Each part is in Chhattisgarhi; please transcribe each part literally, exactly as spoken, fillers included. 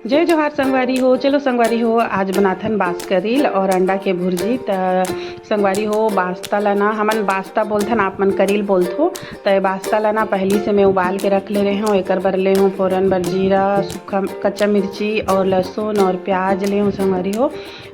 जय जोहार संगवारी हो। चलो संगवारी हो, आज बनाथन बांस करील और अंडा के भुर्जी। त संगवारी हो, बांसता ला ना हमन बांसता बोलथन, आप मन करील बोलथो। त ये बांसता ला ना पहली से मैं उबाल के रख ले रहे हूँ। एकर बर ले हूँ फोरन बर जीरा, सूखा कच्चा मिर्ची और लहसुन और प्याज ले हूँ संगवारी हो।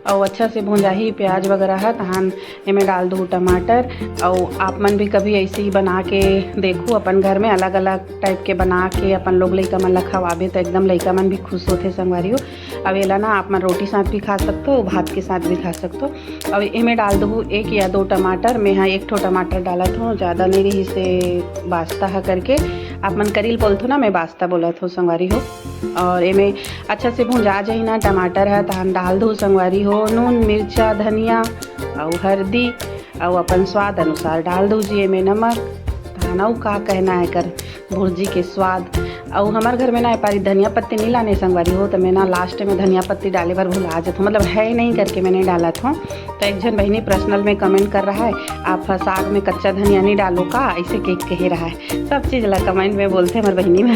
और अच्छा से भुंजाही प्याज वगैरह है, तहान एमे डाल दू टमाटर। और आप मन भी कभी ऐसे ही बना के देखो, अपन घर में अलग अलग टाइप के बना के अपन लोग लइका मन ला खवाबे तो एकदम लइका मन भी खुश होथे संगवारी हो। अब एला ना आप मन रोटी साथ भी खा सकते हो, भात के साथ भी खा सकते हो। अब एमे डाल दू एक या दो टमाटर। मैं हाँ एक ठो टमाटर डालत हूँ, ज़्यादा नहीं रही से बांसता है करके। आप मन करील बोलथो ना, मैं बांसता बोलत हूँ संगवारी हो। और एमे अच्छा से भुंजा जाही ना टमाटर है, तहान डाल दू संगवारी हो नून, मिर्चा, धनिया और हल्दी और अपन स्वाद अनुसार डाल दू जी एमे नमक। तहान अउ का कहना है कर भुर्जी के स्वाद। अउ हमर घर में ना ए पारी धनिया पत्ती नहीं लाने संगवारी हो, तो मैं ना लास्ट में धनिया पत्ती डाले बर भुला जात हूँ, मतलब है नहीं करके मैं नहीं डालत हूँ। तो एक झन बहिनी पर्सनल में कमेंट कर रहा है, आप ह साग में कच्चा धनिया नहीं डालो का, ऐसे के कहे रहा है। सब चीज़ ला कमेंट में बोलथे हमर बहिनी में।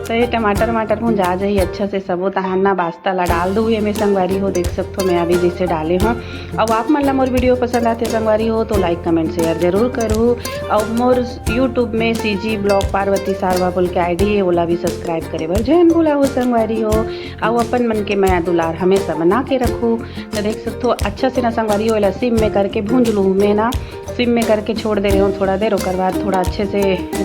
तो ये टमाटर वमाटर भुंजा जाही अच्छा से सबो, तहान ना बांसता ला डाल दू एमे संगवारी हो। देख सकथो मैं अभी जैसे डाले हूँ। अब आप मन ला मोर वीडियो पसंद आथे संगवारी हो तो लाइक कमेंट शेयर जरूर करू। और मोर यूट्यूब में सीजी ब्लॉग पार्वती सारवा बोल के आईडी है, ओला भी सब्सक्राइब करे बर झन भूला हो संगवारी हो। और अपन मन के मया दुलार हमेशा बना के रखू। तो देख सकथो अच्छा से ना संगवारी हो, एला सिम में करके भूंज लूँ। मैं ना सिम में करके छोड़ दे रहे हूँ थोड़ा देर, ओकर बाद थोड़ा अच्छे से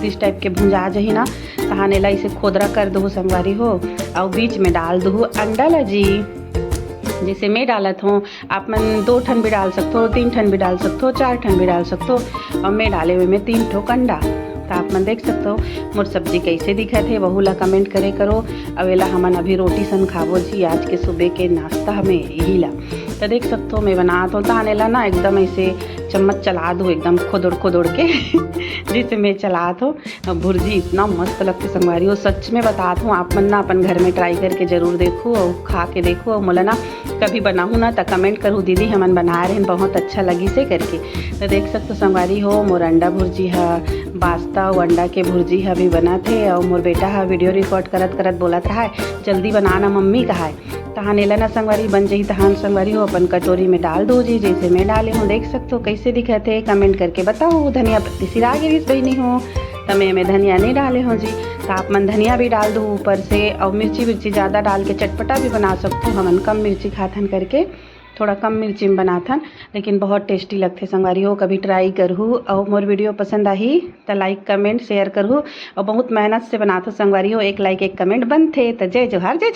इस टाइप के भुंजा जाही ना, तहान एला इसे खोदरा कर दू संगवारी हो। और बीच में डाल दू अंडा ला जी, जैसे मैं डालत हूँ। आप मन दो ठन भी डाल सकथो, तीन ठन भी डाल सकथो, चार ठन भी डाल सकथो। और मैं डाले हुए में तीन ठो अंडा। तो आप मन देख सकथो मोर सब्जी कैसे दिखत है, वहू ला कमेंट करे करो। अब एला हमन अभी रोटी सन खाबो जी, आज के सुबह के नाश्ता में यही ला। तो देख सकथो मैं बनात हूँ, तहान एला ना एकदम ऐसे चम्मच चला दू एकदम खुदुड़ खुदुड़ के जिसे मैं चलात हूँ। भुर्जी इतना मस्त लगथे संगवारी हो, सच में बतात हूँ। आप मन ना अपन घर में ट्राई करके जरूर देखो और खा के देखो। और मोला ना कभी बनाहू ना त कमेंट करू, दीदी हमन बनाए रहन, बहुत अच्छा लगिस हे करके। तो देख सकथो संगवारी हो, मोर अंडा भुर्जी ह, बांसता अउ अंडा के भुर्जी ह भी बनत हे। और मोर बेटा ह वीडियो रिकॉर्ड करत करत बोलत रहा है, जल्दी बना ना मम्मी कहा है। तहान एला ना संगवारी बन जाही, तहान संगवारी हो अपन कटोरी में डाल दो जी, जैसे मैं डाले हूँ। देख सकथो कैसे दिखत हे, कमेंट करके बताओ। धनिया पत्ती सिरा गिरिस बहिनी हो, त मैं एमे धनिया नहीं डाले हूँ जी। तो आप मन धनिया भी डाल दो ऊपर से। और मिर्ची विर्ची ज़्यादा डाल के चटपटा भी बना सकथो, हमन कम मिर्ची खाथन करके थोड़ा कम मिर्ची में बनाथन, लेकिन बहुत टेस्टी लगथे संगवारी हो, कभी ट्राई करहू। और मोर वीडियो पसंद आही त लाइक कमेंट शेयर करहू। और बहुत मेहनत से बनाथो संगवारी हो, एक लाइक एक कमेंट बनथे। त जय जोहार, जय